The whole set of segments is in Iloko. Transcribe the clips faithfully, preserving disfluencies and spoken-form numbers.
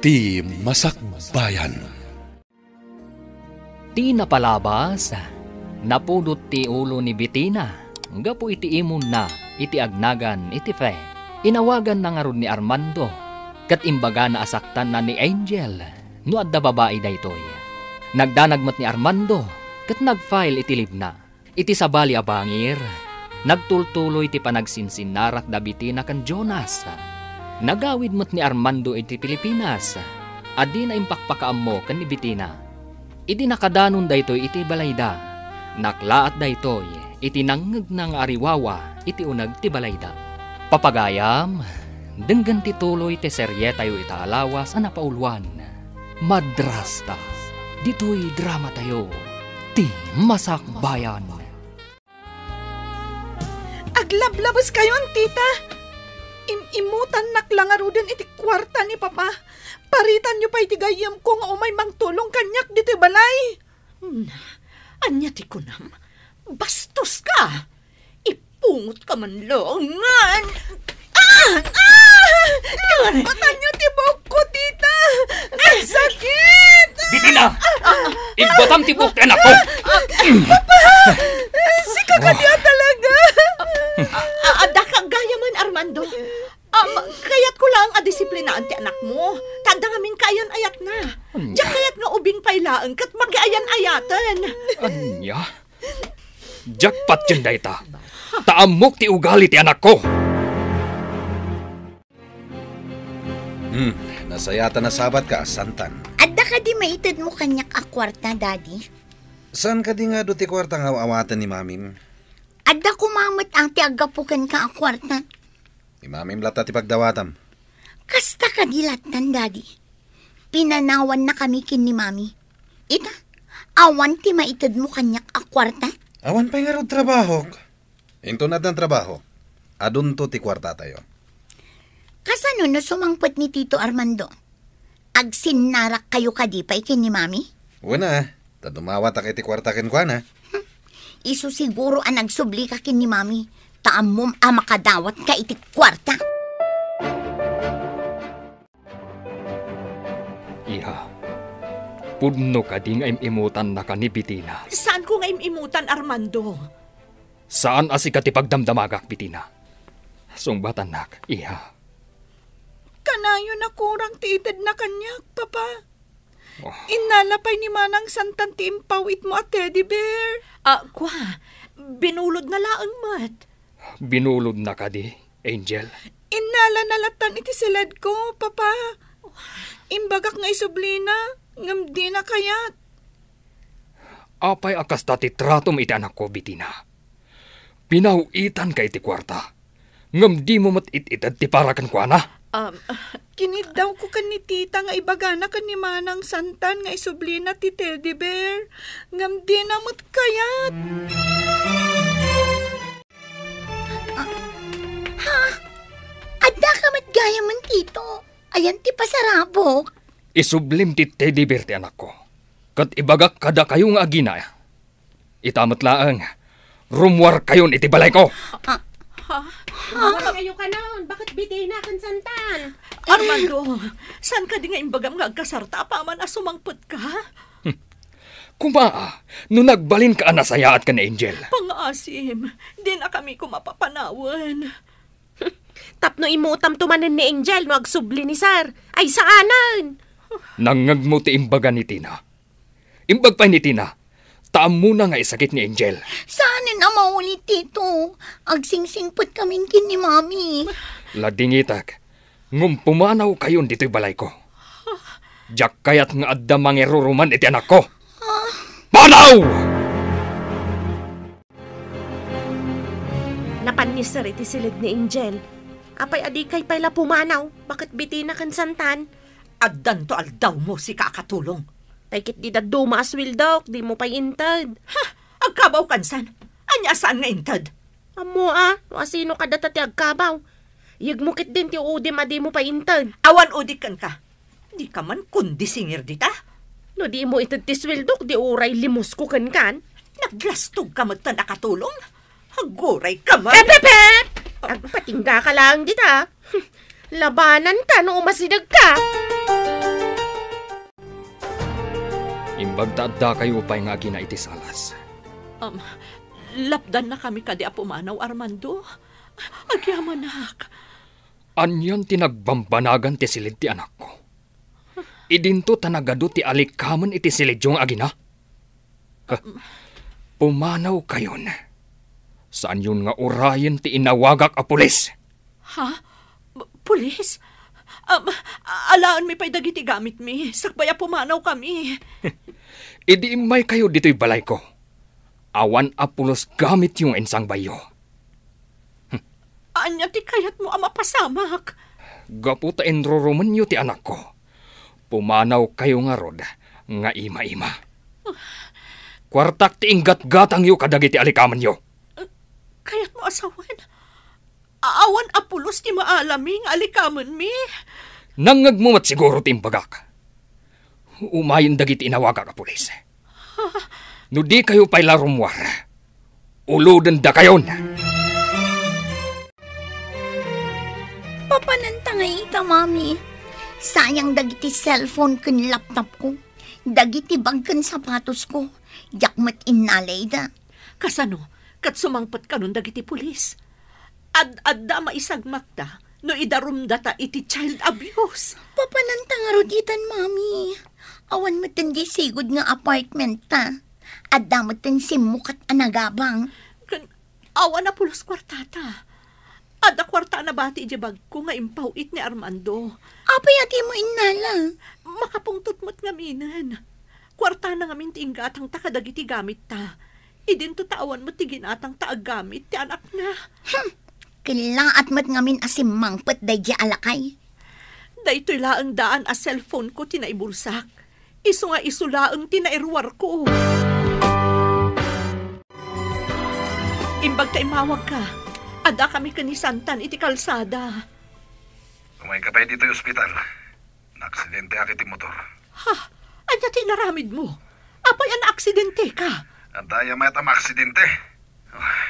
Ti Masakbayan. Ti napalabas, napudot ti ulo ni Betina gapu iti imonna iti agnagan iti fe. Inawaganna ngarud ni Armando, ket imbagana a saktanna ni Angel no adda babai daytoy. Nagdanag met ni Armando, ket nag-file iti leave-na. Iti sabali a bangir, nagtultuloy ti panagsinsinnarak da Betina ken Jonas. Nagawid met ni Armando iti Pilipinas, a dina impakpakaammo ken ni Betina. Idi nakadanon daytoy iti balayda, naklaat daytoy iti nangngegna nga ariwawa iti uneg ti balayda. Papagayam, denggen ti tuloy ti serietayo ita a lawas a napauluan, Madrasta. Ditoy dramatayo, Ti Masakbayan. Aglablabeskayon, tita. Im-imutannak la ngaruden iti kuarta ni papa. Paritanyo pay ti gayyemko nga umay mangtulong kaniak ditoy balay. Na, ania ti kunam? Bastoska! Ipungotka man laeng ngan. Ah! Ah! Ibatanyo ti buokko, tita! Nagsakit! Betina! Ibatam ti buok ti anakko! Papa! Sika kadi a talaga! A-, a-, adda ka gayamen, Armando. Um, kayatko laeng a disiplinaan ti anakmo. Ta adda ngamin kaayan-ayatna. Ania? Diak kayat nga ubing pay laeng ket makiayan-ayaten. Ania? Diak patien dayta. Ta ammok ti ugali ti anakko. Hmm, nasayaat a nasabatka, Santan. Adda kadi maitedmo kaniak a kuarta, Daddy? Saan kadi nga adu ti kuarta nga aw-awaten ni Mamim? Adda koma met a ti aggapu kenka a kuarta. Ni Mamim latta ti pagdawatam. Kasta kadi lattan, Daddy. Pinanawannakami ken ni Mami. Ita, awan ti maitedmo kaniak a kuarta? Awan pay ngarud trabahok. Inton addan trabaho, adunto ti kuartatayo. Kasano no sumangpet ni Tito Armando? Agsinnarakkayo kadi pay ken ni Mami? Wen a, ta dumawatak iti kuarta kenkuana. Hmm. Isu siguro a nagsublika ken ni Mami, ta ammom a makadawatka iti kuarta. Iha, pudno kadi nga im-imutannaka ni Betina? Saanko nga im-imutan, Armando. Saan a sika ti pagdamdamagak, Betina. Sungbatannak, iha. Kanayon a kurang ti itedna kaniak, Papa. Oh. Innala pay ni Manang Santan ti impawitmo a teddy bear. Ah, kua, binulodna laeng met. Binulodna kadi, Angel? Innalana lattan iti siledko, Papa. Imbagak nga isublina, ngem dina kayat. Apay a kasta ti tratom iti anakko, Betina? Pinaw-itanka iti kuarta, ngem dimo met it-ited ti para kenkuana? Um, kiniddawko ken ni Tita nga ibagana ken ni Manang Santan nga isublina ti teddy bear, ngem dina met kayat. Ah, ha? Adda ka met gayamen, Tito? Ayan ti pasarabok. Isublim ti teddy bear ti anakko. Ket ibagak kadakayo nga agina. Ita met laeng, rummuarkayon iti balayko. Ah. Ha? Rummuarkayo kanon? Baket Betina ken Santan? Armando, saan kadi nga imbagam nga agkasarta apaman a sumangpetka? Hmm. Kuma, no nagbalinka a nasayaat ken ni Angel. Pangaasim, dinakami koma papanawen. Tapno imutamto manen ni Angel no agsubli ni Sir. Ay, saanen! Nangngegmo ti imbaga ni Tina. Imbag pay ni Tina, ta ammona nga isakit ni Angel. Saanen a maulit, Tito. Agsingsingpetkamin ken ni Mami. Ladingitek, ngem pumanawkayon ditoy balayko. Diak kayat nga adda mangiruruman iti anakko. Ah. Panaw! Napan ni Sir iti siled ni Angel. Apay a dikay pay la pumanaw? Baket Betina ken Santan? Addanto aldawmo, sika a katulong. Tay ket di dadduma a sueldok, dimo pay inted. Ha? Agkabaw kansan? Ania a saan nga inted? Ammo a, no asino kadata ti agkabaw. Yegmo ketdin ti udim a dimo pay inted. Awan udik kenka. Dika man kondisingir dita. No dimo ited ti sueldok, di uray limusko kenkan. Naglastogka metten a katulong. Aguray ka man. Ep, ep, ep! Agpatingga ka laeng dita. Labananka no umasidegka. Pagtaaddakayo pay nga agina iti salas. Um, lapdannakami kadi a pumanaw, Armando? Agyamanak. Anian ti nagbambanagan ti silid ti anakko? Idinto ta nagadu ti alikamen iti silidyo nga agina? Huh. Pumanawkayon. Saanyon nga urayen ti inawagak a pulis. Ha? B-, pulis? Um, alaenmi pay dagiti gamitmi, sakbay a pumanawkami. Idi immaykayo ditoy balayko, awan a pulos gamityo nga insangbayyo. Ania ti kayatmo a mapasamak? Gapu ta inrurumenyo ti anakko, pumanawkayo ngarud nga ima-ima. Kuartak ti inggatgatangyo kadagiti alikamenyo. Kayatmo a sawen? Awan a pulos ti maalami nga alikamenmi? Nangngegmo met siguro ti imbagak. Umayen dagiti inawagak a pulis. No dikayo pay la rummuar, ulodendakayon. Papananta ngay ita, Mami. Sayang dagiti cellphone ken laptop ko. Dagiti bag ken sapatos ko. Diak met innalay da. Kasano? Ket sumangpet kanon dagiti pulis? Ad-adda a maisagmakta no idarumdata iti child abuse. Papananta ngarud itan, Mami. Awan met diay sigud nga apartment ta. Adda met simmukat a nagabang. Ken awan a pulos kuartata. Adda kuarta a nabati idiay bagko nga impaw-it ni Armando. Apay a dimo innala? Makapungtot met ngaminen. Kuartana ngamin ti inggatangta kadagiti gamitta. Idinto ta awan met ti ginatangta a gamit ti anakna. Hmm. Kellaat met ngamin a simmangpet daydiay a lakay. Daytoy laeng daan a cellphone ko ti naibulsak. Isu nga isu laeng ti nairuar ko. Imbag ta immawagka, addakami ken ni Santan iti kalsada. Umayka pay ditoy ospital. Naaksidenteak iti motor. Ha? Ania ti inaramidmo? Apay a naaksidenteka? Adda aya met a maaksidente. Ah,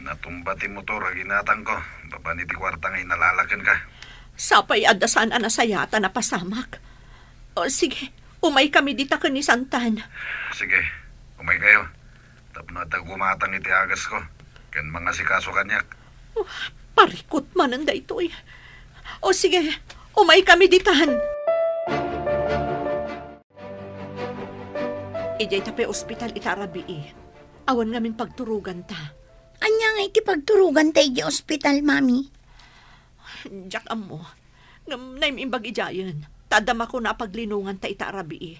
natumba ti motor a ginatangko babaen iti kuarta nga inalala kenka. Sapay adda saan a nasayaat a napasamak. O, sige, umaykami dita ken ni Santan. Sige, umaykayo. Tapno adda gumatang iti agasko ken mangasikaso kaniak. Oh, parikut manen daytoy. O sige, umaykami ditan. Idiay ta pay ospital ita a rabii. Awan ngamin pagturoganta. Ania ngay ti pagturoganta idiay ospital, Mami? Diak ammo. Ngem naim-imbag idiayen, ta adda makuna a paglinonganta ita a rabii.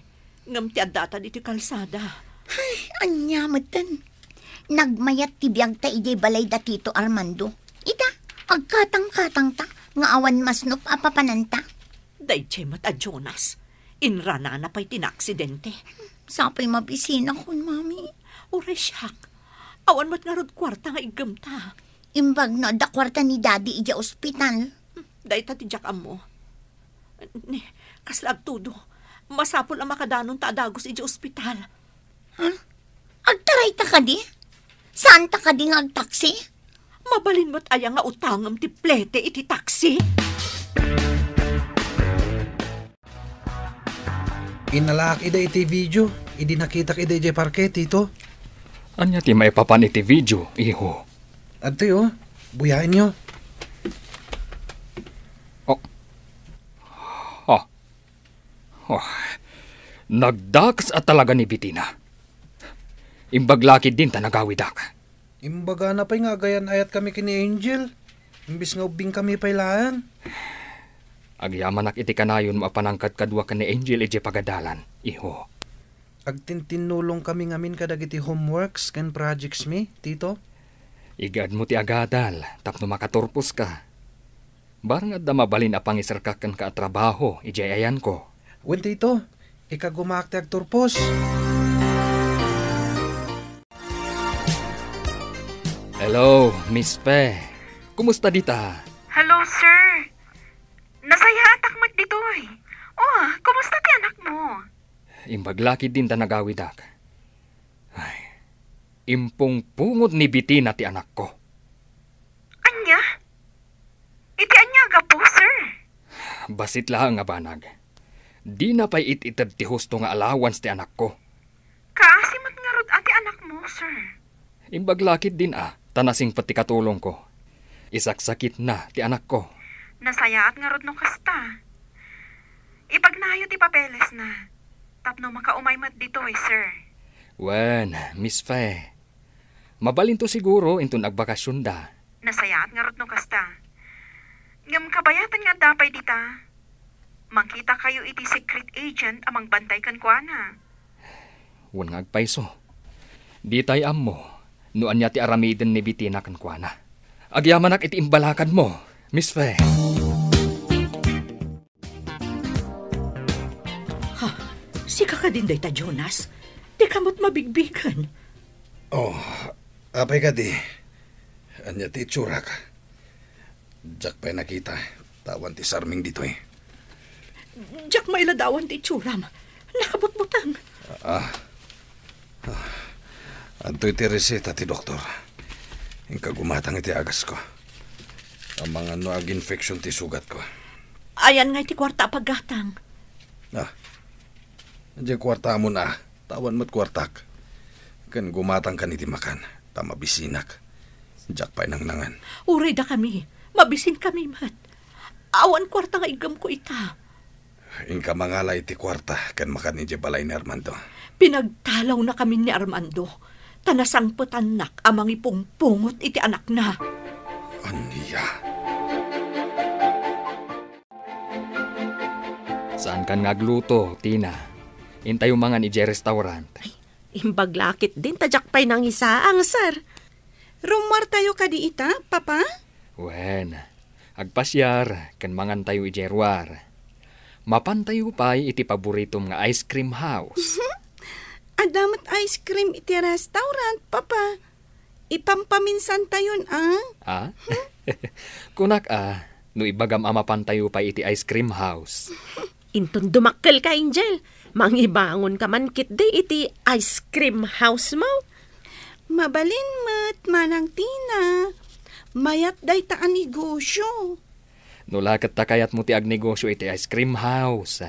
Ngem ti addata ditoy kalsada. Ay, ania metten? Nagmayat ti biagta idiay balay da Tito Armando. Ita, agkatangkatangta nga awan masnop a papananta. Daydiay met a Jonas. Inranana pay ti naaksidente. Sapay mabisinakon, Mami. Uray siak. Awan met ngarud kuarta nga iggemta. Imbag no adda kuarta ni Daddy idiay ospital. Dayta ti diak ammo. Ni, kasla agtudo. Masapul a makadanonta a dagus idiay ospital. Ha? Agtarayta kadi? Saanta kadi nga agtaksi? Mabalin met aya nga utangem ti plete iti taksi? Inalaak ida iti video, idi nakitak ida idiay parke, Tito. Ania ti maipapan iti video, iho? Adtoy, oh. Buyaenyo. Oh. Oh. Oh. Nagdakes a talaga ni Bitina. Imbag la ketdin ta nagawidak. Imbagana pay nga agayan-ayatkami ken ni Angel, imbes nga ubbingkami pay laeng. Agyamanak iti kanayonmo a panangkadkadua ken ni Angel idiay pagadalan, iho. Agtintinnulongkami ngamin kadagiti homeworks ken projectsmi, Tito. Igaedmo ti agadal tapno makaturposka. Barang adda mabalin a pangiserkak kenka a trabaho idiay ayanko. Wen, Tito, ikagumaak ti agturpos. Hello, Miss Pe. Kumusta dita? Hello, sir. Nasayaatak met ditoy. Oh, kumusta ti anakmo? Imbag la ketdin ta nagawidak. Ay, impungpungod ni Bitina ti anakko. Ania? Iti ania a gapu, sir? Bassit laeng a banag. Dina pay it-ited ti husto nga allowance ti anakko. Kaasi met ngarud a ti anakmo, sir. Imbag la ketdin a, ta nasingpet ti katulongko. Isaksakitna ti anakko. Nasayaat ngarud no kasta. Ipagnayo ti papelesna. Tapno makaumay met ditoy, sir. Wen, Miss Fe. Mabalinto siguro inton agbakasionda. Nasayaat ngarud no kasta. Ngem kabayatan nga adda pay dita. Mangkitakayo iti secret agent a mangbantay kenkuana. Wen nga agpayso. Ditay ammo no ania ti aramiden ni Bitina kenkuana. Agyamanak iti imbalakadmo, Miss Fe. Ha? Sika kadin dayta, Jonas? Dika met mabigbigen. Oh, apay kadi? Ania ti itsurak? Diak pay nakita, ta awan ti sarming ditoy. Diak mailadawan ti itsuram. Nakabutbuteng. Ah. Ah. Adtoy ti reseta ti doktor. Inka gumatang iti agasko. Amangan no aginfection ti sugatko. Ayan ngay ti kuarta a paggatang. Ah. Diay kuartamon a, ta awan met kuartak. Ken gumatangkan iti makan, ta mabisinak. Diak pay nangnangan. Uray dakami, mabisinkami met. Awan kuarta nga iggemko ita. Inka mangala iti kuarta ken makan idiay balay ni Armando. Pinagtalawnakamin ni Armando, ta nasangpetannak a mangipungpungot iti anakna. Ania? Saankan nga agluto, Tina. Intayo mangan idiay restaurant. Imbag la ketdin ta diak pay nangisaang, sir. Rummuartayo kadi ita, Papa? Wen, agpasiar ken mangantayo idiay ruar. Mapantayo pay iti paboritom nga ice cream house. Adda met ice cream iti restaurant, Papa. Ipampaminsantayon, a? Ah? Kunak a, no ibagam a mapantayo pay iti ice cream house. Inton dumakkelka, Angel, mangibangonka man ketdi iti ice cream house-mo. Mabalin met, Manang Tina. Mayat dayta a negosyo. No la ket ta kayatmo ti agnegosyo iti ice cream house,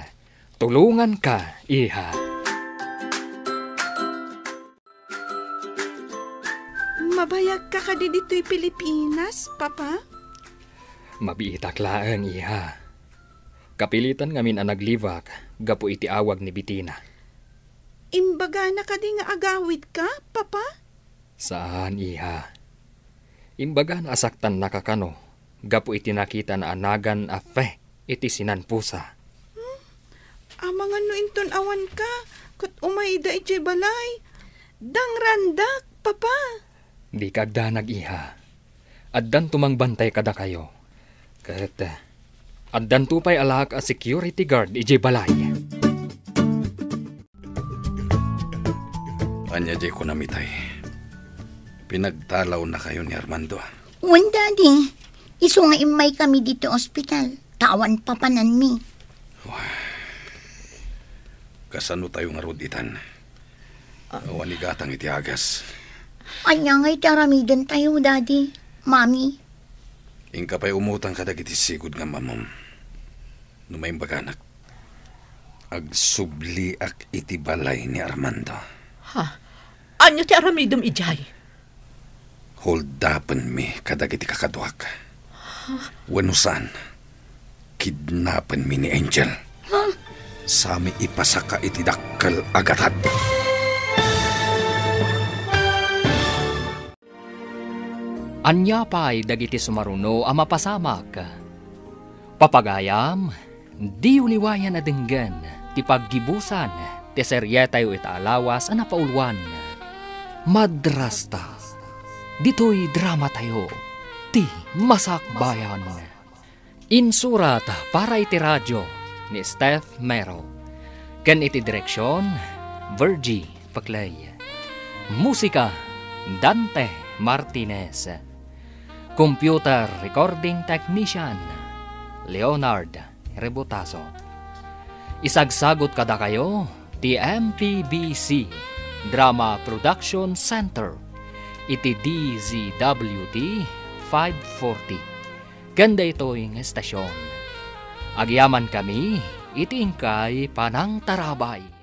tulonganka, iha. Mabayagka kadi ditoy Pilipinas, Papa? Mabiitak laeng, iha. Kapilitan ngamin a naglibak gapu iti awag ni Bitina. Imbagana kadi nga agawidka, Papa? Saan, iha. Imbagana a saktannaka kano gapu iti nakitana a nagan a Fe iti sinanpusa. Hmm? Amangan no inton awanka, ket umayda idiay balay. Dangrandak, Papa. Dika agdanag, iha. Addanto mangbantay kadakayo. Ket, eh, addanto pay alaak a security guard idiay balay. Ania diay kunam itay? Pinagtalawnakayo ni Armando? Wen, Daddy. Isu nga immaykami ditoy ospital, ta awan papananmi. Wah. Kasano tayo ngarud itan? Awan igatang iti agas. Ania nga iti aramidentayo, Daddy, Mami? Inka pay umutang kadagiti sigud nga ammom. No maimbaganak, agsubliak iti balay ni Armando. Ha? Ania ti aramidem idiay? Holdapenmi kadagiti kakaduak. Wenno saan, kidnapenmi ni Angel. Sami ipasaka iti dakkel a gatad. Ania pay dagiti sumaruno a mapasamak? Papagayam, diyo liwayan a denggen ti paggibusan ti serietayo ita a lawas a napauluan, Madrasta. Ditoy dramatayo, ti Masakbayan. Insurat para iti radio ni Steph Mero, ken iti direksion, Virgie Paclay. Musika, Dante Martinez. Computer recording technician, Leonard Rebotazo. Isagsagot kadakayo ti M P B C Drama Production Center iti D Z W T five forty. Ken daytoy nga estasion, agyamankami iti inkay panangtarabay.